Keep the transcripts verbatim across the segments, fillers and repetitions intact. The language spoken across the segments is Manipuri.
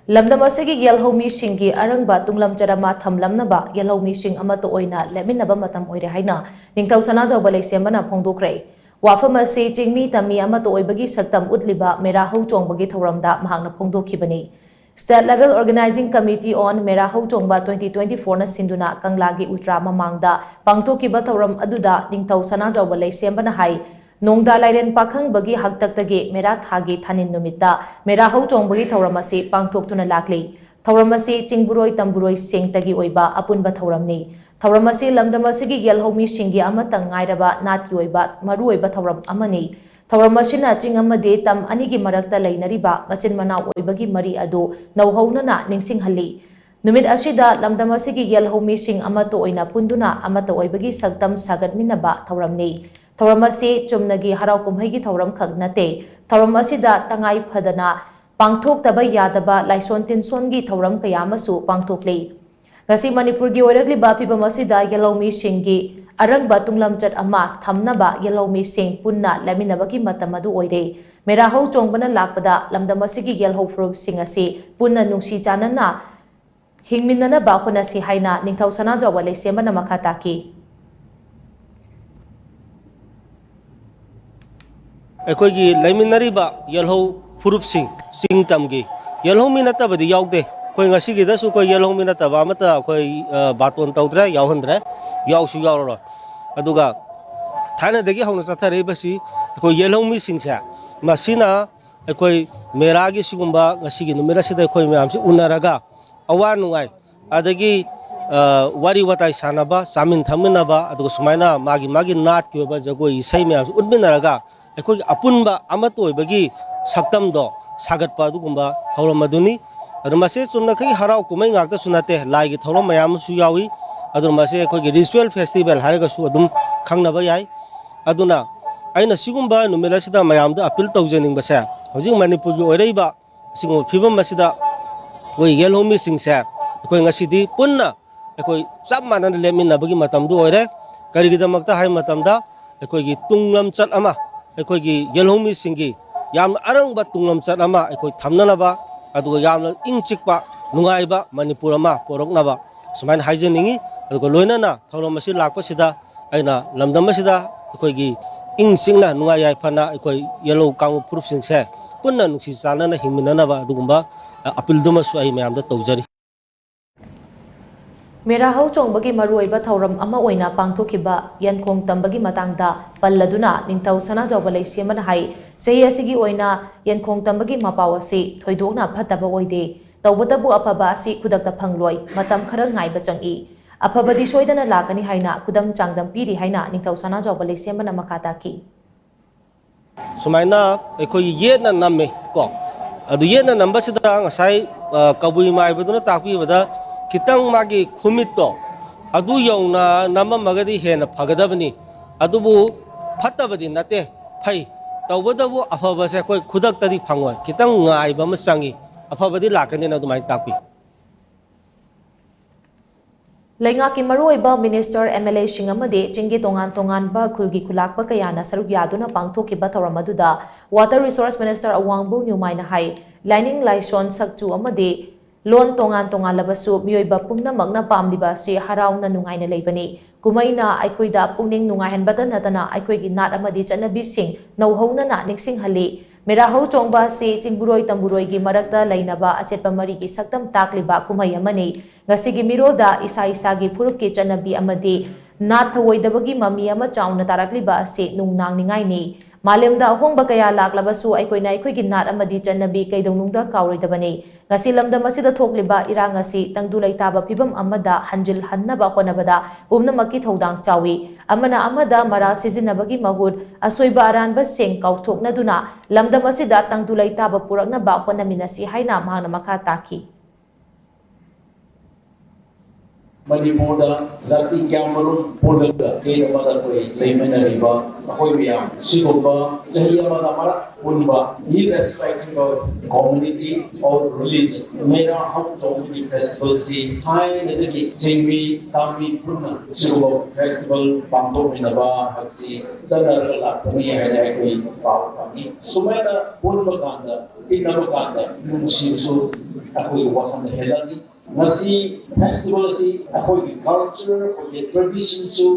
ꯂꯝꯗꯝ ꯑꯁꯤꯒꯤ ꯌꯦꯜꯍꯧꯃꯤꯁꯤꯡꯒꯤ ꯑꯔꯪꯕ ꯇꯨꯡꯂꯝꯆꯠ ꯑꯃ ꯊꯝꯂꯝꯅꯕ ꯌꯦꯜꯍꯧꯃꯤꯁꯤꯡ ꯑꯃꯠꯇ ꯑꯣꯏꯅ ꯂꯦꯞꯃꯤꯟꯅꯕ ꯃꯇꯝ ꯑꯣꯏꯔꯦ ꯍꯥꯏꯅ ꯅꯤꯡꯊꯧ ꯁꯅꯥꯖꯥꯎꯕ ꯂꯩꯁꯦꯝꯕꯅ ꯐꯣꯡꯗꯣꯛꯈ꯭ꯔꯦ꯫ ꯋꯥꯐꯝ ꯑꯁꯤ ꯆꯤꯡꯃꯤ ꯇꯝꯃꯤ ꯑꯃꯠꯇ ꯑꯣꯏꯕꯒꯤ ꯁꯛꯇꯝ ꯎꯠꯂꯤꯕ ꯃꯦꯔꯥ ꯍꯧ ꯆꯣꯡꯕꯒꯤ ꯊꯧꯔꯝꯗ ꯃꯍꯥꯛꯅ ꯐꯣꯡꯗꯣꯛꯈꯤꯕꯅꯤ꯫ State Level Organizing Committee on ꯃꯦꯔꯥ ꯍꯧ ꯆꯣꯡꯕ twenty twenty-fourꯅ ꯁꯤꯟꯗꯨꯅ ꯀꯪꯂꯥꯒꯤ ꯎꯇ꯭ꯔꯥ ꯃꯃꯥꯡꯗ ꯄꯥꯡꯊꯣꯛꯈꯤꯕ ꯊꯧꯔꯝ ꯑꯗꯨꯗ ꯅꯤꯡꯊꯧ ꯁꯅꯥꯖꯥꯎꯕ ꯂꯩꯁꯦꯝꯕꯅ ꯍꯥꯏ, ꯅꯣꯡꯗꯥ ꯂꯥꯏꯔꯦꯟ ꯄꯥꯈꯪꯕꯒꯤ ꯍꯥꯛꯇꯛꯇꯒꯤ ꯃꯦꯔꯥ ꯊꯥꯒꯤ ꯊꯥꯅꯤꯟ ꯅꯨꯃꯤꯠꯇ ꯃꯦꯔꯥ ꯍꯧ ꯆꯣꯡꯕꯒꯤ ꯊꯧꯔꯝ ꯑꯁꯤ ꯄꯥꯡꯊꯣꯛꯇꯨꯅ ꯂꯥꯛꯂꯤ꯫ ꯊꯧꯔꯝ ꯑꯁꯤ ꯆꯤꯡꯕꯨꯔꯣꯏ ꯇꯝꯕꯨꯔꯣꯏꯁꯤꯡꯇꯒꯤ ꯑꯣꯏꯕ ꯑꯄꯨꯟꯕ ꯊꯧꯔꯝꯅꯤ꯫ ꯊꯧꯔꯝ ꯑꯁꯤ ꯂꯝꯗꯝ ꯑꯁꯤꯒꯤ ꯌꯦꯜꯍꯧꯃꯤꯁꯤꯡꯒꯤ ꯑꯃꯠꯇ ꯉꯥꯏꯔꯕ ꯅꯥꯠꯀꯤ ꯑꯣꯏꯕ ꯃꯔꯨꯑꯣꯏꯕ ꯊꯧꯔꯝ ꯑꯃꯅꯤ꯫ ꯊꯧꯔꯝ ꯑꯁꯤꯅ ꯆꯤꯡ ꯑꯃꯗꯤ ꯇꯝ ꯑꯅꯤꯒꯤ ꯃꯔꯛꯇ ꯂꯩꯅꯔꯤꯕ ꯃꯆꯤꯟ ꯃꯅꯥꯎ ꯑꯣꯏꯕꯒꯤ ꯃꯔꯤ ꯑꯗꯨ ꯅꯧꯍꯧꯅꯅ ꯅꯤꯡꯁꯤꯡꯍꯜꯂꯤ꯫ ꯅꯨꯃꯤꯠ ꯑꯁꯤꯗ ꯂꯝꯗꯝ ꯑꯁꯤꯒꯤ ꯌꯦꯜꯍꯧꯃꯤꯁꯤꯡ ꯑꯃꯠꯇ ꯑꯣꯏꯅ ꯄꯨꯟꯗꯨꯅ ꯑꯃꯠꯇ ꯑꯣꯏꯕꯒꯤ ꯁꯛꯇꯝ ꯁꯥꯒꯠꯃꯤꯟꯅꯕ ꯊꯧꯔꯝꯅꯤ꯫ ꯊꯧꯔꯝ ꯑꯁꯤ ꯆꯨꯝꯅꯒꯤ ꯍꯔꯥꯎ ꯀꯨꯝꯍꯩꯒꯤ ꯊꯧꯔꯝ ꯈꯛ ꯅꯠꯇꯦ꯫ ꯊꯧꯔꯝ ꯑꯁꯤꯗ ꯇꯉꯥꯏ ꯐꯗꯅ ꯄꯥꯡꯊꯣꯛꯇꯕ ꯌꯥꯗꯕ ꯂꯥꯏꯁꯣꯟ ꯇꯤꯟꯁꯣꯟꯒꯤ ꯊꯧꯔꯝ ꯀꯌꯥ ꯑꯃꯁꯨ ꯄꯥꯡꯊꯣꯛꯂꯤ꯫ ꯉꯁꯤ ꯃꯅꯤꯄꯨꯔꯒꯤ ꯑꯣꯏꯔꯛꯂꯤꯕ ꯐꯤꯕꯝ ꯑꯁꯤꯗ ꯌꯦꯜꯍꯧꯃꯤꯁꯤꯡꯒꯤ ꯑꯔꯪꯕ ꯇꯨꯡꯂꯝꯆꯠ ꯑꯃ ꯊꯝꯅꯕ ꯌꯦꯜꯍꯧꯃꯤꯁꯤꯡ ꯄꯨꯟꯅ ꯂꯦꯞꯃꯤꯟꯅꯕꯒꯤ ꯃꯇꯝ ꯑꯗꯨ ꯑꯣꯏꯔꯦ꯫ ꯃꯦꯔꯥ ꯍꯧ ꯆꯣꯡꯕꯅ ꯂꯥꯛꯄꯗ ꯂꯝꯗꯝ ꯑꯁꯤꯒꯤ ꯌꯦꯜꯍꯧ ꯐꯨꯔꯨꯞꯁꯤꯡ ꯑꯁꯤ ꯄꯨꯟꯅ ꯅꯨꯡꯁꯤ ꯆꯥꯟꯅꯅ ꯍꯤꯡꯃꯤꯟꯅꯅꯕ ꯍꯣꯠꯅꯁꯤ ꯍꯥꯏꯅ ꯅꯤꯡꯊꯧ ꯁꯅꯥꯖꯥꯎꯕ ꯂꯩꯁꯦꯝꯕꯅ ꯃꯈꯥ ꯇꯥꯈꯤ꯫ ꯑꯩꯈꯣꯏꯒꯤ ꯂꯩꯃꯤꯟꯅꯔꯤꯕ ꯌꯦꯜꯍꯧ ꯐꯨꯔꯨꯞꯁꯤꯡ, ꯆꯤꯡ ꯇꯝꯒꯤ ꯌꯦꯜꯍꯧ ꯃꯤ ꯅꯠꯇꯕꯗꯤ ꯌꯥꯎꯗꯦ꯫ ꯑꯩꯈꯣꯏ ꯉꯁꯤꯒꯤꯗꯁꯨ ꯑꯩꯈꯣꯏ ꯌꯦꯜꯍꯧ ꯃꯤ ꯅꯠꯇꯕ ꯑꯃꯠꯇ ꯑꯩꯈꯣꯏ, ꯑ, ꯕꯥꯇꯣꯟ ꯇꯧꯗ꯭ꯔꯦ, ꯌꯥꯎꯍꯟꯗ꯭ꯔꯦ, ꯌꯥꯎꯁꯨ ꯌꯥꯎꯔꯔꯣꯏ꯫ ꯑꯗꯨꯒ ꯊꯥꯏꯅꯗꯒꯤ ꯍꯧꯅ ꯆꯠꯊꯔꯛꯏꯕꯁꯤ ꯑꯩꯈꯣꯏ ꯌꯦꯜꯍꯧ ꯃꯤꯁꯤꯡꯁꯦ, ꯃꯁꯤꯅ ꯑꯩꯈꯣꯏ ꯃꯦꯔꯥꯒꯤ ꯁꯤꯒꯨꯝꯕ ꯉꯁꯤꯒꯤ ꯅꯨꯃꯤꯠ ꯑꯁꯤꯗ ꯑꯩꯈꯣꯏ ꯃꯌꯥꯝꯁꯤ ꯎꯅꯔꯒ ꯑꯋꯥ ꯅꯨꯡꯉꯥꯏ, ꯑꯗꯒꯤ, ꯑ, ꯋꯥꯔꯤ ꯋꯥꯇꯥꯏ ꯁꯥꯟꯅꯕ, ꯆꯥꯃꯤꯟ ꯊꯛꯃꯤꯟꯅꯕ, ꯑꯗꯨꯒ ꯁꯨꯃꯥꯏꯅ ꯃꯥꯒꯤ ꯃꯥꯒꯤ ꯅꯥꯠꯀꯤ ꯑꯣꯏꯕ ꯖꯒꯣꯏ ꯏꯁꯩ ꯃꯌꯥꯝꯁꯤ ꯎꯠꯃꯤꯟꯅꯔꯒ ꯑꯩꯈꯣꯏꯒꯤ ꯑꯄꯨꯟꯕ ꯑꯃꯠꯇ ꯑꯣꯏꯕꯒꯤ ꯁꯛꯇꯝꯗꯣ ꯁꯥꯒꯠꯄ ꯑꯗꯨꯒꯨꯝꯕ ꯊꯧꯔꯝ ꯑꯗꯨꯅꯤ꯫ ꯑꯗꯨ ꯃꯁꯤ ꯆꯨꯝꯅꯈꯩ ꯍꯔꯥꯎ ꯀꯨꯝꯍꯩ ꯉꯥꯛꯇꯁꯨ ꯅꯠꯇꯦ, ꯂꯥꯏꯒꯤ ꯊꯧꯔꯝ ꯃꯌꯥꯝ ꯑꯃꯁꯨ ꯌꯥꯎꯏ꯫ ꯑꯗꯨꯅ ꯃꯁꯤ ꯑꯩꯈꯣꯏꯒꯤ ritual festival ꯍꯥꯏꯔꯒꯁꯨ ꯑꯗꯨꯝ ꯈꯪꯅꯕ ꯌꯥꯏ꯫ ꯑꯗꯨꯅ ꯑꯩꯅ ꯁꯤꯒꯨꯝꯕ ꯅꯨꯃꯤꯠ ꯑꯁꯤꯗ ꯃꯌꯥꯝꯗ appeal ꯇꯧꯖꯅꯤꯡꯕꯁꯦ, ꯍꯧꯖꯤꯛ ꯃꯅꯤꯄꯨꯔꯒꯤ ꯑꯣꯏꯔꯛꯏꯕ ꯑꯁꯤꯒꯨꯝꯕ ꯐꯤꯕꯝ ꯑꯁꯤꯗ ꯑꯩꯈꯣꯏ ꯌꯦꯜꯍꯧꯃꯤꯁꯤꯡꯁꯦ ꯑꯩꯈꯣꯏ ꯉꯁꯤꯗꯤ ꯄꯨꯟꯅ ꯑꯩꯈꯣꯏ ꯆꯞ ꯃꯥꯟꯅꯅ ꯂꯦꯞꯃꯤꯟꯅꯕꯒꯤ ꯃꯇꯝꯗꯨ ꯑꯣꯏꯔꯦ꯫ ꯀꯔꯤꯒꯤꯗꯃꯛꯇ ꯍꯥꯏꯕ ꯃꯇꯝꯗ ꯑꯩꯈꯣꯏꯒꯤ ꯇꯨꯡꯂꯝꯆꯠ ꯑꯃ, ꯑꯩꯈꯣꯏꯒꯤ ꯌꯦꯜꯍꯧꯃꯤꯁꯤꯡꯒꯤ ꯌꯥꯝꯅ ꯑꯔꯪꯕ ꯇꯨꯡꯂꯝꯆꯠ ꯑꯃ ꯑꯩꯈꯣꯏ ꯊꯝꯅꯅꯕ ꯑꯗꯨꯒ ꯌꯥꯝꯅ ꯏꯪ ꯆꯤꯛꯄ, ꯅꯨꯡꯉꯥꯏꯕ ꯃꯅꯤꯄꯨꯔ ꯑꯃ ꯄꯣꯔꯛꯅꯕ ꯁꯨꯃꯥꯏꯅ ꯍꯥꯏꯖꯅꯤꯡꯏ꯫ ꯑꯗꯨꯒ ꯂꯣꯏꯅꯅ ꯊꯧꯔꯝ ꯑꯁꯤ ꯂꯥꯛꯄꯁꯤꯗ ꯑꯩꯅ ꯂꯝꯗꯝ ꯑꯁꯤꯗ ꯑꯩꯈꯣꯏꯒꯤ ꯏꯪ ꯆꯤꯛꯅ ꯅꯨꯡꯉꯥꯏ ꯌꯥꯏꯐꯅ ꯑꯩꯈꯣꯏ ꯌꯦꯜꯍꯧ ꯀꯥꯡꯂꯨꯞ ꯐꯨꯔꯨꯞꯁꯤꯡꯁꯦ ꯄꯨꯟꯅ ꯅꯨꯡꯁꯤ ꯆꯥꯟꯅꯅ ꯍꯤꯡꯃꯤꯟꯅꯅꯕ ꯑꯗꯨꯒꯨꯝꯕ, ꯑ, ꯑꯄꯤꯜꯗꯨꯃꯁꯨ ꯑꯩ ꯃꯌꯥꯝꯗ ꯇꯧꯖꯔꯤ꯫ ꯃꯦꯔꯥ ꯍꯧ ꯆꯣꯡꯕꯒꯤ ꯃꯔꯨꯑꯣꯏꯕ ꯊꯧꯔꯝ ꯑꯃ ꯑꯣꯏꯅ ꯄꯥꯡꯊꯣꯛꯈꯤꯕ ꯌꯦꯟꯈꯣꯡ ꯇꯝꯕꯒꯤ ꯃꯇꯥꯡꯗ ꯄꯜꯂꯗꯨꯅ ꯅꯤꯡꯊꯧ ꯁꯅꯥꯖꯥꯎꯕ ꯂꯩꯁꯦꯝꯕꯅ ꯍꯥꯏ, ꯆꯍꯤ ꯑꯁꯤꯒꯤ ꯑꯣꯏꯅ ꯌꯦꯟꯈꯣꯡ ꯇꯝꯕꯒꯤ ꯃꯄꯥꯎ ꯑꯁꯤ ꯊꯣꯏꯗꯣꯛꯅ ꯐꯠꯇꯕ ꯑꯣꯏꯗꯦ꯫ ꯇꯧꯕꯇꯕꯨ ꯑꯐꯕ ꯑꯁꯤ ꯈꯨꯗꯛꯇ ꯐꯪꯂꯣꯏ, ꯃꯇꯝ ꯈꯔ ꯉꯥꯏꯕ ꯆꯪꯏ꯫ ꯑꯐꯕꯗꯤ ꯁꯣꯏꯗꯅ ꯂꯥꯛꯀꯅꯤ ꯍꯥꯏꯅ ꯈꯨꯗꯝ ꯆꯥꯡꯗꯝ ꯄꯤꯔꯤ ꯍꯥꯏꯅ ꯅꯤꯡꯊꯧ ꯁꯅꯥꯖꯥꯎꯕ ꯂꯩꯁꯦꯝꯕꯅ ꯃꯈꯥ ꯇꯥꯈꯤ꯫ ꯁꯨꯃꯥꯏꯅ ꯑꯩꯈꯣꯏꯒꯤ ꯌꯦꯠꯅ ꯅꯝꯃꯦ ꯀꯣ꯫ ꯑꯗꯨ ꯌꯦꯠꯅ ꯅꯝꯕꯁꯤꯗ ꯉꯁꯥꯏ, ꯑ, ꯀꯕꯨꯏ ꯃꯥꯏꯕꯗꯨꯅ ꯇꯥꯛꯄꯤꯕꯗ ꯈꯤꯇꯪ ꯃꯥꯒꯤ ꯈꯨꯃꯤꯠꯇꯣ ꯑꯗꯨ ꯌꯧꯅ ꯅꯝꯃꯝꯃꯒꯗꯤ ꯍꯦꯟꯅ ꯐꯒꯗꯕꯅꯤ꯫ ꯑꯗꯨꯕꯨ ꯐꯠꯇꯕꯗꯤ ꯅꯠꯇꯦ, ꯐꯩ꯫ ꯇꯧꯕꯇꯕꯨ ꯑꯐꯕꯁꯦ ꯑꯩꯈꯣꯏ ꯈꯨꯗꯛꯇꯗꯤ ꯐꯪꯉꯣꯏ, ꯈꯤꯇꯪ ꯉꯥꯏꯕ ꯑꯃ ꯆꯪꯉꯤ꯫ ꯑꯐꯕꯗꯤ ꯂꯥꯛꯀꯅꯤꯅ ꯑꯗꯨꯃꯥꯏꯅ ꯇꯥꯛꯄꯤ꯫ ꯂꯩꯉꯥꯛꯀꯤ ꯃꯔꯨꯑꯣꯏꯕ ꯃꯤꯅꯤꯁꯇꯔ, ꯑꯦꯝ ꯑꯦꯜ ꯑꯦꯁꯤꯡ ꯑꯃꯗꯤ ꯆꯤꯡꯒꯤ ꯇꯣꯉꯥꯟ ꯇꯣꯉꯥꯟꯕ ꯈꯨꯜꯒꯤ ꯈꯨꯂꯥꯛꯄ ꯀꯌꯥꯅ ꯁꯔꯨꯛ ꯌꯥꯗꯨꯅ ꯄꯥꯡꯊꯣꯛꯈꯤꯕ ꯊꯧꯔꯝ ꯑꯗꯨꯗ Water Resource Minister ꯑꯋꯥꯡꯕꯧ ꯅ꯭ꯌꯨꯃꯥꯏꯅ ꯍꯥꯏ, ꯂꯥꯏꯅꯤꯡ ꯂꯥꯏꯁꯣꯟ, ꯁꯛꯆꯨ ꯑꯃꯗꯤ ꯂꯣꯟ ꯇꯣꯉꯥꯟ ꯇꯣꯉꯥꯟꯂꯕꯁꯨ ꯃꯤꯑꯣꯏꯕ ꯄꯨꯝꯅꯃꯛꯅ ꯄꯥꯝꯂꯤꯕ ꯑꯁꯤ ꯍꯔꯥꯎꯅ ꯅꯨꯡꯉꯥꯏꯅ ꯂꯩꯕꯅꯤ꯫ ꯀꯨꯝꯍꯩꯅ ꯑꯩꯈꯣꯏꯗ ꯄꯨꯛꯅꯤꯡ ꯅꯨꯡꯉꯥꯏꯍꯟꯕꯇ ꯅꯠꯇꯅ ꯑꯩꯈꯣꯏꯒꯤ ꯅꯥꯠ ꯑꯃꯗꯤ ꯆꯠꯅꯕꯤꯁꯤꯡ ꯅꯧꯍꯧꯅꯅ ꯅꯤꯡꯁꯤꯡꯍꯜꯂꯤ꯫ ꯃꯦꯔꯥ ꯍꯧ ꯆꯣꯡꯕ ꯑꯁꯤ ꯆꯤꯡꯕꯨꯔꯣꯏ ꯇꯝꯕꯨꯔꯣꯏꯒꯤ ꯃꯔꯛꯇ ꯂꯩꯅꯕ ꯑꯆꯦꯠꯄ ꯃꯔꯤꯒꯤ ꯁꯛꯇꯝ ꯇꯥꯛꯂꯤꯕ ꯀꯨꯝꯍꯩ ꯑꯃꯅꯤ꯫ ꯉꯁꯤꯒꯤ ꯃꯤꯔꯣꯜꯗ ꯏꯁꯥ ꯏꯁꯥꯒꯤ ꯐꯨꯔꯨꯞꯀꯤ ꯆꯠꯅꯕꯤ ꯑꯃꯗꯤ ꯅꯥꯠ ꯊꯧꯑꯣꯏꯗꯕꯒꯤ ꯃꯃꯤ ꯑꯃ ꯆꯥꯎꯅ ꯇꯥꯔꯛꯂꯤꯕ ꯑꯁꯤ ꯅꯨꯡꯅꯥꯡꯅꯤꯡꯉꯥꯏꯅꯤ꯫ ꯃꯥꯂꯦꯝꯗ ꯑꯍꯣꯡꯕ ꯀꯌꯥ ꯂꯥꯛꯂꯕꯁꯨ ꯑꯩꯈꯣꯏꯅ ꯑꯩꯈꯣꯏꯒꯤ ꯅꯥꯠ ꯑꯃꯗꯤ ꯆꯠꯅꯕꯤ ꯀꯩꯗꯧꯅꯨꯡꯗ ꯀꯥꯎꯔꯣꯏꯗꯕꯅꯤ꯫ ꯉꯁꯤ ꯂꯝꯗꯝ ꯑꯁꯤꯗ ꯊꯣꯛꯂꯤꯕ ꯏꯔꯥꯡ ꯑꯁꯤ ꯇꯪꯗꯨ ꯂꯩꯇꯥꯕ ꯐꯤꯕꯝ ꯑꯃꯗ ꯍꯟꯖꯤꯜꯍꯟꯅꯕ ꯍꯣꯠꯅꯕꯗ ꯄꯨꯝꯅꯃꯛꯀꯤ ꯊꯧꯗꯥꯡ ꯆꯥꯎꯏ꯫ ꯑꯃꯅ ꯑꯃꯗ ꯃꯔꯥꯜ ꯁꯤꯖꯤꯟꯅꯕꯒꯤ ꯃꯍꯨꯠ ꯑꯁꯣꯏꯕ ꯑꯔꯥꯟꯕꯁꯤꯡ ꯀꯥꯎꯊꯣꯛꯅꯗꯨꯅ ꯂꯝꯗꯝ ꯑꯁꯤꯗ ꯇꯪꯗꯨ ꯂꯩꯇꯥꯕ ꯄꯨꯔꯛꯅꯕ ꯍꯣꯠꯅꯃꯤꯟꯅꯁꯤ ꯍꯥꯏꯅ ꯃꯍꯥꯛꯅ ꯃꯈꯥ ꯇꯥꯈꯤ꯫ ꯃꯅꯤꯄꯨꯔꯗ ꯖꯥꯇꯤ ꯀꯌꯥꯃꯔꯨꯝ ꯄꯨꯜꯂꯒ ꯁ꯭ꯇꯦꯠ ꯑꯃꯗ ꯑꯩꯈꯣꯏ ꯂꯩꯃꯤꯟꯅꯔꯤꯕ ꯑꯩꯈꯣꯏ ꯃꯌꯥꯝ ꯁꯤꯒꯨꯝꯕ ꯆꯍꯤ ꯑꯃꯗ ꯑꯃꯔꯛ ꯄꯨꯟꯕ, irrespective of community or religion, ꯃꯦꯔꯥ ꯍꯧ ꯆꯣꯡꯕꯒꯤ ꯐꯦꯁꯇꯤꯚꯦꯜꯁꯤ ꯊꯥꯏꯅꯗꯒꯤ ꯆꯤꯡꯃꯤ ꯇꯝꯃꯤ ꯄꯨꯟꯅ ꯁꯤꯒꯨꯝꯕ ꯐꯦꯁꯇꯤꯚꯦꯜ ꯄꯥꯡꯊꯣꯛꯃꯤꯟꯅꯕ ꯍꯥꯏꯕꯁꯤ ꯆꯠꯅꯔꯒ ꯂꯥꯛꯄꯅꯤ ꯍꯥꯏꯅ ꯑꯩꯈꯣꯏ ꯄꯥꯎ ꯐꯪꯉꯤ꯫ ꯁꯨꯃꯥꯏꯅ ꯄꯨꯟꯕ ꯀꯥꯟꯗ, ꯇꯤꯟꯅꯕ ꯀꯥꯟꯗ ꯅꯨꯡꯁꯤꯕꯁꯨ ꯑꯩꯈꯣꯏꯒꯤ ꯋꯥꯈꯜꯗ ꯍꯦꯜꯂꯛꯏ꯫ ꯃꯁꯤ ꯐꯦꯁꯇꯤꯚꯦꯜ ꯑꯁꯤ ꯑꯩꯈꯣꯏꯒꯤ ꯀꯜꯆꯔ, ꯑꯩꯈꯣꯏꯒꯤ ꯇ꯭ꯔꯦꯗꯤꯁꯟꯁꯨ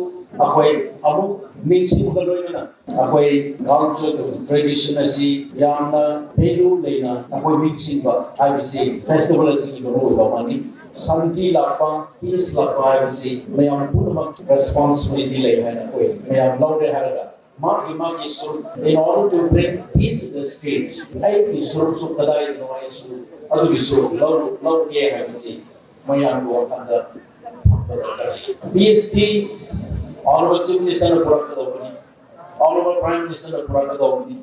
ꯑꯩꯈꯣꯏ ꯑꯃꯨꯛ ꯅꯤꯡꯁꯤꯡꯕꯒ ꯂꯣꯏꯅꯅ ꯑꯩꯈꯣꯏ ꯀꯜꯆꯔ, ꯇ꯭ꯔꯦꯗꯤꯁꯟ ꯑꯁꯤ ꯌꯥꯝꯅ ꯚꯦꯂꯨ ꯂꯩꯅ ꯑꯩꯈꯣꯏ ꯅꯤꯡꯁꯤꯡꯕ ꯍꯥꯏꯕꯁꯤ ꯐꯦꯁꯇꯤꯚꯦꯜ ꯑꯁꯤꯒꯤ ꯃꯔꯨꯑꯣꯏꯕ ꯑꯃꯅꯤ꯫ ꯁꯥꯟꯇꯤ ꯂꯥꯛꯄ, ꯄꯤꯁ ꯂꯥꯛꯄ ꯍꯥꯏꯕꯁꯤ ꯃꯌꯥꯝ ꯄꯨꯝꯅꯃꯛ ꯔꯦꯁꯄꯣꯟꯁꯤꯕꯤꯂꯤꯇꯤ ꯂꯩ ꯍꯥꯏꯅ ꯑꯩꯈꯣꯏ ꯃꯌꯥꯝ ꯂꯧꯔꯦ ꯍꯥꯏꯔꯒ ꯃꯥꯒꯤ ꯃꯥꯒꯤ ꯁꯔꯨꯛ, in order to bring peace in the state, ꯑꯩꯒꯤ ꯁꯔꯨꯛꯁꯨ ꯀꯗꯥꯏꯗꯅꯣ, ꯑꯩꯁꯨ ꯑꯗꯨꯒꯤ ꯁꯔꯨꯛ ꯂꯧ-, ꯂꯧꯒꯦ ꯍꯥꯏꯕꯁꯤ ꯃꯌꯥꯝꯒꯤ ꯋꯥꯈꯜꯗ ꯊꯝꯕ ꯗꯔꯀꯥꯔ ꯂꯩ꯫ ꯄꯤꯁꯇꯤ Honourable Chief Minister ꯅ ꯄꯨꯔꯛꯀꯗꯧꯕꯅꯤ, Honourable Prime Minister ꯅ ꯄꯨꯔꯛꯀꯗꯧꯕꯅꯤ,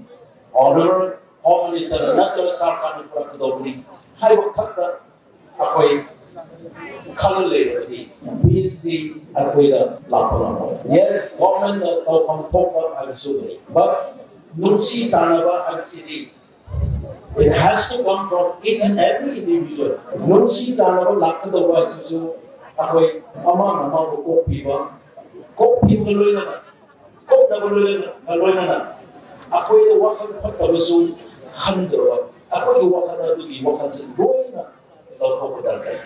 Honourable Home Minister ꯅ ꯅꯠꯇ꯭ꯔꯒ ꯁꯔꯀꯥꯔꯅ ꯄꯨꯔꯛꯀꯗꯧꯕꯅꯤ ꯍꯥꯏꯕ ꯈꯛꯇ ꯑꯩꯈꯣꯏ ꯈꯜꯂ ꯂꯩꯔꯕꯗꯤ ꯄꯤꯁꯇꯤ ꯑꯩꯈꯣꯏꯗ ꯂꯥꯛꯄ ꯉꯝꯃꯣꯏ꯫ ꯌꯦꯁ, ꯒꯣꯔꯃꯦꯟꯅ ꯇꯧꯐꯝ ꯊꯣꯛꯄ ꯍꯥꯏꯕꯁꯨ ꯂꯩ, but ꯅꯨꯡꯁꯤ ꯆꯥꯟꯅꯕ ꯍꯥꯏꯕꯁꯤꯗꯤ it has to come from each and every individual. ꯅꯨꯡꯁꯤ ꯆꯥꯟꯅꯕ ꯂꯥꯛꯀꯗꯧꯕ ꯑꯁꯤꯁꯨ ꯑꯩꯈꯣꯏ ꯑꯃꯅ ꯑꯃꯕꯨ ꯀꯣꯛꯄꯤꯕ, ꯀꯣꯛꯄꯤꯕꯒ ꯂꯣꯏꯅꯅ, ꯀꯣꯛꯅꯕ ꯂꯣꯏꯅꯅ, ꯂꯣꯏꯅꯅ ꯑꯩꯈꯣꯏꯗ ꯋꯥꯈꯜ ꯐꯠꯇꯕꯁꯨ ꯈꯟꯗꯕ, ꯑꯩꯈꯣꯏꯒꯤ ꯋꯥꯈꯜ ꯑꯗꯨꯒꯤ ꯋꯥꯈꯜꯁꯤ ꯂꯣꯏꯅ ꯂꯧꯊꯣꯛꯄ ꯗꯔꯀꯥꯔ꯫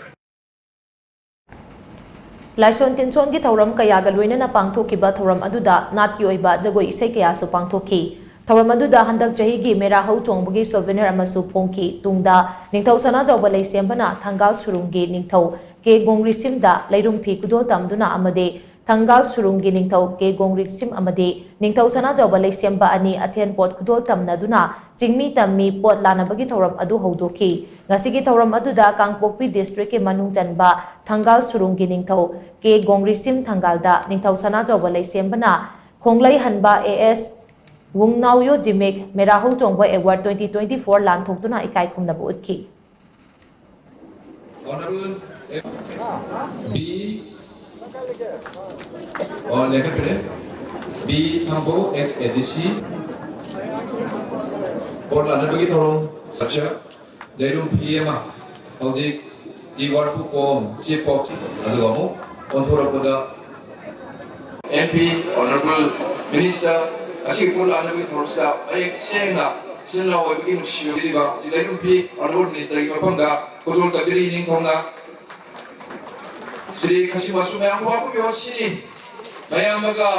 ꯂꯥꯏꯁꯣꯟ ꯇꯤꯟꯁꯣꯟꯒꯤ ꯊꯧꯔꯝ ꯀꯌꯥꯒ ꯂꯣꯏꯅꯅ ꯄꯥꯡꯊꯣꯛꯈꯤꯕ ꯊꯧꯔꯝ ꯑꯗꯨꯗ ꯅꯥꯠꯀꯤ ꯑꯣꯏꯕ ꯖꯒꯣꯏ ꯏꯁꯩ ꯀꯌꯥꯁꯨ ꯄꯥꯡꯊꯣꯛꯈꯤ꯫ ꯊꯧꯔꯝ ꯑꯗꯨꯗ ꯍꯟꯗꯛ ꯆꯍꯤꯒꯤ ꯃꯦꯔꯥ ꯍꯧ ꯆꯣꯡꯕꯒꯤ ꯁꯣꯚꯦꯅꯤꯌꯔ ꯑꯃꯁꯨ ꯐꯣꯡꯈꯤ꯫ ꯇꯨꯡꯗ ꯅꯤꯡꯊꯧ ꯁꯅꯥꯖꯥꯎꯕ ꯂꯩꯁꯦꯝꯕꯅ ꯊꯪꯒꯥꯜ ꯁꯨꯔꯨꯡꯒꯤ ꯅꯤꯡꯊꯧ ꯀꯦ ꯒꯣꯡꯔꯤꯁꯤꯝꯗ ꯂꯩꯔꯨꯝ ꯐꯤ ꯈꯨꯗꯣꯜ ꯇꯝꯗꯨꯅ ꯑꯃꯗꯤ ꯊꯪꯒꯥꯜ ꯁꯨꯔꯨꯡꯒꯤ ꯅꯤꯡꯊꯧ ꯀꯦ ꯒꯣꯡꯔꯤꯁꯤꯝ ꯑꯃꯗꯤ ꯅꯤꯡꯊꯧ ꯁꯅꯥꯖꯥꯎꯕ ꯂꯩꯁꯦꯝꯕ ꯑꯅꯤ ꯑꯊꯦꯟ ꯄꯣꯠ ꯈꯨꯗꯣꯜ ꯇꯝꯅꯗꯨꯅ ꯆꯤꯡꯃꯤ ꯇꯝꯃꯤ ꯄꯣꯠ ꯂꯥꯟꯅꯕꯒꯤ ꯊꯧꯔꯝ ꯑꯗꯨ ꯍꯧꯗꯣꯛꯈꯤ꯫ ꯉꯁꯤꯒꯤ ꯊꯧꯔꯝ ꯑꯗꯨꯗ ꯀꯥꯡꯄꯣꯛꯄꯤ ꯗꯤꯁꯇ꯭ꯔꯤꯛꯀꯤ ꯃꯅꯨꯡ ꯆꯟꯕ ꯊꯪꯒꯥꯜ ꯁꯨꯔꯨꯡꯒꯤ ꯅꯤꯡꯊꯧ ꯀꯦ ꯒꯣꯡꯔꯤꯁꯤꯝ ꯊꯪꯒꯥꯜꯗ ꯅꯤꯡꯊꯧ ꯁꯅꯥꯖꯥꯎꯕ ꯂꯩꯁꯦꯝꯕꯅ ꯈꯣꯡꯂꯩꯍꯟꯕ ꯑꯦ ꯑꯦꯁ ꯋꯨꯡꯅꯥꯎꯌꯣ ꯖꯤꯃꯤꯛ ꯃꯦꯔꯥꯍꯧ ꯆꯣꯡꯕ ꯑꯦꯋꯥꯔꯗ twenty twenty four ꯂꯥꯟꯊꯣꯛꯇꯨꯅ ꯏꯀꯥꯏ ꯈꯨꯝꯅꯕ ꯎꯠꯈꯤ꯫ Honorable B, ꯑꯣ, ꯂꯦꯡꯈꯠꯄꯤꯔꯦ꯫ B Thangbou, ex A D C꯫ Vote ꯂꯥꯟꯅꯕꯒꯤ ꯊꯧꯔꯝ ꯆꯠꯆ ꯂꯩꯔꯨꯝ ꯐꯤ ꯑꯃ ꯍꯧꯖꯤꯛ ꯇꯤ ꯋꯥꯔꯄꯨ ꯀꯣꯝ Chief of ꯑꯗꯨꯒ ꯑꯃꯨꯛ ꯑꯣꯟꯊꯣꯔꯛꯄꯗ M P, Honorable Minister, ꯑꯁꯤꯒꯤ ꯚꯣꯠ ꯂꯥꯟꯅꯕꯒꯤ ꯊꯧꯔꯝꯁꯤꯗ ꯃꯌꯦꯛ ꯁꯦꯡꯅ ꯏꯆꯤꯜ ꯏꯅꯥꯎ ꯑꯣꯏꯕꯒꯤ ꯅꯨꯡꯁꯤꯕꯤꯔꯤꯕ ꯍꯧꯖꯤꯛ ꯂꯩꯔꯨꯝ ꯐꯤ Honorable Ministerꯒꯤ ꯃꯐꯝꯗ ꯈꯨꯗꯣꯜ ꯇꯝꯕꯤꯔꯤ ꯅꯤꯡꯊꯧꯅ꯫ ꯁ꯭ꯔꯤ ꯈꯁꯤꯃꯁꯨ ꯃꯌꯥꯝ ꯋꯥꯐꯝ ꯌꯧꯁꯤꯅꯤ꯫ ꯃꯌꯥꯝ ꯑꯃꯒ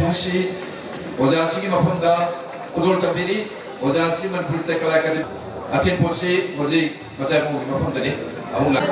ꯉꯁꯤ ꯑꯣꯖꯥꯁꯤꯒꯤ ꯃꯐꯝꯗ ꯈꯨꯗꯣꯜ ꯇꯝꯕꯤꯔꯤ꯫ ꯑꯣꯖꯥꯁꯤ ꯃꯅꯤꯄꯨꯔ ꯁ꯭ꯇꯦꯠ ꯀꯂꯥ ꯑꯦꯀꯥꯗꯦꯃꯤ꯫ ꯑꯊꯦꯟꯄꯣꯠꯁꯤ ꯍꯧꯖꯤꯛ ꯃꯆꯥꯏꯕꯨꯡꯒꯤ ꯃꯐꯝꯗꯅꯤ꯫ ꯑꯃꯨꯛ ꯂꯥꯛ-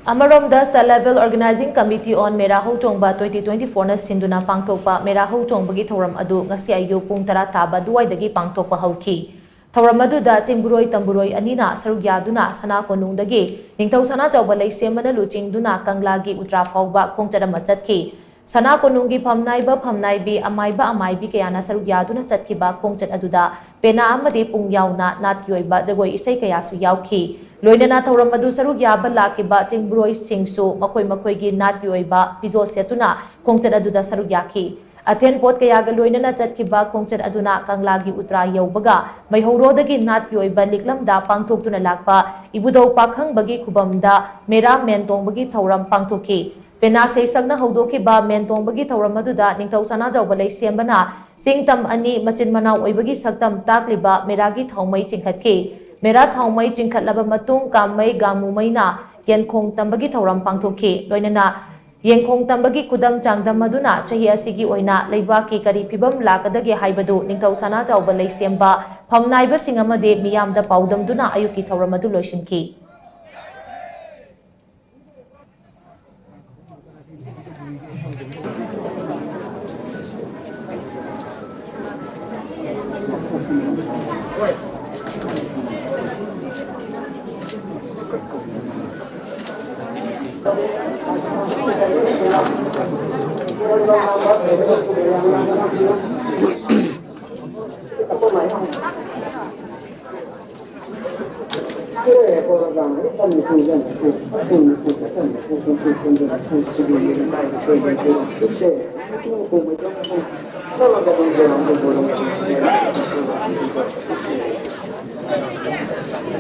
ꯑꯃꯔꯣꯝꯗ, State Level Organizing Committee on ꯃꯦꯔꯥ ꯍꯧꯆꯣꯡꯕ twenty twenty-fourꯅ ꯁꯤꯟꯗꯨꯅ ꯄꯥꯡꯊꯣꯛꯄ ꯃꯦꯔꯥ ꯍꯧꯆꯣꯡꯕꯒꯤ ꯊꯧꯔꯝ ꯑꯗꯨ ꯉꯁꯤ ꯑꯌꯨꯛ ꯄꯨꯡ ꯇꯔꯥ ꯇꯥꯕ ꯑꯗꯨꯋꯥꯏꯗꯒꯤ ꯄꯥꯡꯊꯣꯛꯄ ꯍꯧꯈꯤ꯫ ꯊꯧꯔꯝ ꯑꯗꯨꯗ ꯆꯤꯡꯕꯨꯔꯣꯏ ꯇꯝꯕꯨꯔꯣꯏ ꯑꯅꯤꯅ ꯁꯔꯨꯛ ꯌꯥꯗꯨꯅ ꯁꯅꯥ ꯀꯣꯅꯨꯡꯗꯒꯤ ꯅꯤꯡꯊꯧ ꯁꯅꯥꯖꯥꯎꯕ ꯂꯩꯁꯦꯝꯕꯅ ꯂꯨꯆꯤꯡꯗꯨꯅ ꯀꯪꯂꯥꯒꯤ ꯎꯇ꯭ꯔꯥ ꯐꯥꯎꯕ ꯈꯣꯡꯆꯠ ꯑꯃ ꯆꯠꯈꯤ꯫ ꯁꯅꯥ ꯀꯣꯅꯨꯡꯒꯤ ꯐꯝꯅꯥꯏꯕ ꯐꯝꯅꯥꯏꯕꯤ, ꯑꯃꯥꯏꯕ ꯑꯃꯥꯏꯕꯤ ꯀꯌꯥꯅ ꯁꯔꯨꯛ ꯌꯥꯗꯨꯅ ꯆꯠꯈꯤꯕ ꯈꯣꯡꯆꯠ ꯑꯗꯨꯗ ꯄꯦꯅꯥ ꯑꯃꯗꯤ ꯄꯨꯡ ꯌꯥꯎꯅ ꯅꯥꯠꯀꯤ ꯑꯣꯏꯕ ꯖꯒꯣꯏ ꯏꯁꯩ ꯀꯌꯥꯁꯨ ꯌꯥꯎꯈꯤ꯫ ꯂꯣꯏꯅꯅ ꯊꯧꯔꯝ ꯑꯗꯨ ꯁꯔꯨꯛ ꯌꯥꯕ ꯂꯥꯛꯈꯤꯕ ꯆꯤꯡꯕꯨꯔꯣꯏꯁꯤꯡꯁꯨ ꯃꯈꯣꯏ ꯃꯈꯣꯏꯒꯤ ꯅꯥꯠꯀꯤ ꯑꯣꯏꯕ ꯐꯤꯖꯣꯜ ꯁꯦꯠꯇꯨꯅ ꯈꯣꯡꯆꯠ ꯑꯗꯨꯗ ꯁꯔꯨꯛ ꯌꯥꯈꯤ꯫ ꯑꯊꯦꯟ ꯄꯣꯠ ꯀꯌꯥꯒ ꯂꯣꯏꯅꯅ ꯆꯠꯈꯤꯕ ꯈꯣꯡꯆꯠ ꯑꯗꯨꯅ ꯀꯪꯂꯥꯒꯤ ꯎꯇ꯭ꯔꯥ ꯌꯧꯕꯒ ꯃꯩꯍꯧꯔꯣꯗꯒꯤ ꯅꯥꯠꯀꯤ ꯑꯣꯏꯕ ꯂꯤꯛꯂꯝꯗ ꯄꯥꯡꯊꯣꯛꯇꯨꯅ ꯂꯥꯛꯄ ꯏꯕꯨꯙꯧ ꯄꯥꯈꯪꯕꯒꯤ ꯈꯨꯕꯝꯗ ꯃꯦꯔꯥ ꯃꯦꯟ ꯇꯣꯡꯕꯒꯤ ꯊꯧꯔꯝ ꯄꯥꯡꯊꯣꯛꯈꯤ꯫ ꯄꯦꯅꯥ ꯁꯩꯁꯛꯅ ꯍꯧꯗꯣꯛꯈꯤꯕ ꯃꯦꯟ ꯇꯣꯡꯕꯒꯤ ꯊꯧꯔꯝ ꯑꯗꯨꯗ ꯅꯤꯡꯊꯧ ꯁꯅꯥꯖꯥꯎꯕ ꯂꯩꯁꯦꯝꯕꯅ ꯆꯤꯡ ꯇꯝ ꯑꯅꯤ ꯃꯆꯤꯟ ꯃꯅꯥꯎ ꯑꯣꯏꯕꯒꯤ ꯁꯛꯇꯝ ꯇꯥꯛꯂꯤꯕ ꯃꯦꯔꯥꯒꯤ ꯊꯥꯎꯃꯩ ꯆꯤꯡꯈꯠꯈꯤ꯫ ꯃꯦꯔꯥ ꯊꯥꯎꯃꯩ ꯆꯤꯡꯈꯠꯂꯕ ꯃꯇꯨꯡ ꯀꯥꯝꯃꯩ ꯒꯥꯡꯃꯨꯃꯩꯅ ꯌꯦꯟꯈꯣꯡ ꯇꯝꯕꯒꯤ ꯊꯧꯔꯝ ꯄꯥꯡꯊꯣꯛꯈꯤ꯫ ꯂꯣꯏꯅꯅ ꯌꯦꯡꯈꯣꯡ ꯇꯝꯕꯒꯤ ꯈꯨꯗꯝ ꯆꯥꯡꯗꯝ ꯑꯗꯨꯅ ꯆꯍꯤ ꯑꯁꯤꯒꯤ ꯑꯣꯏꯅ ꯂꯩꯕꯥꯛꯀꯤ ꯀꯔꯤ ꯐꯤꯕꯝ ꯂꯥꯛꯀꯗꯒꯦ ꯍꯥꯏꯕꯗꯨ ꯅꯤꯡꯊꯧ ꯁꯅꯥꯖꯥꯎꯕ ꯂꯩꯁꯦꯝꯕ, ꯐꯝꯅꯥꯏꯕꯁꯤꯡ ꯑꯃꯗꯤ ꯃꯤꯌꯥꯝꯗ ꯄꯥꯎꯗꯝꯗꯨꯅ ꯑꯌꯨꯛꯀꯤ ꯊꯧꯔꯝ ꯑꯗꯨ ꯂꯣꯏꯁꯤꯟꯈꯤ꯫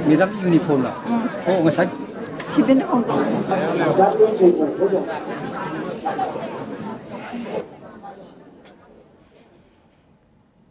Madam, uniform ꯂꯣ? ꯎꯝ꯫ ꯑꯣ, ꯉꯁꯥꯏ꯫ ꯁꯤꯕꯅ ꯑꯣꯟꯊꯣꯛ꯫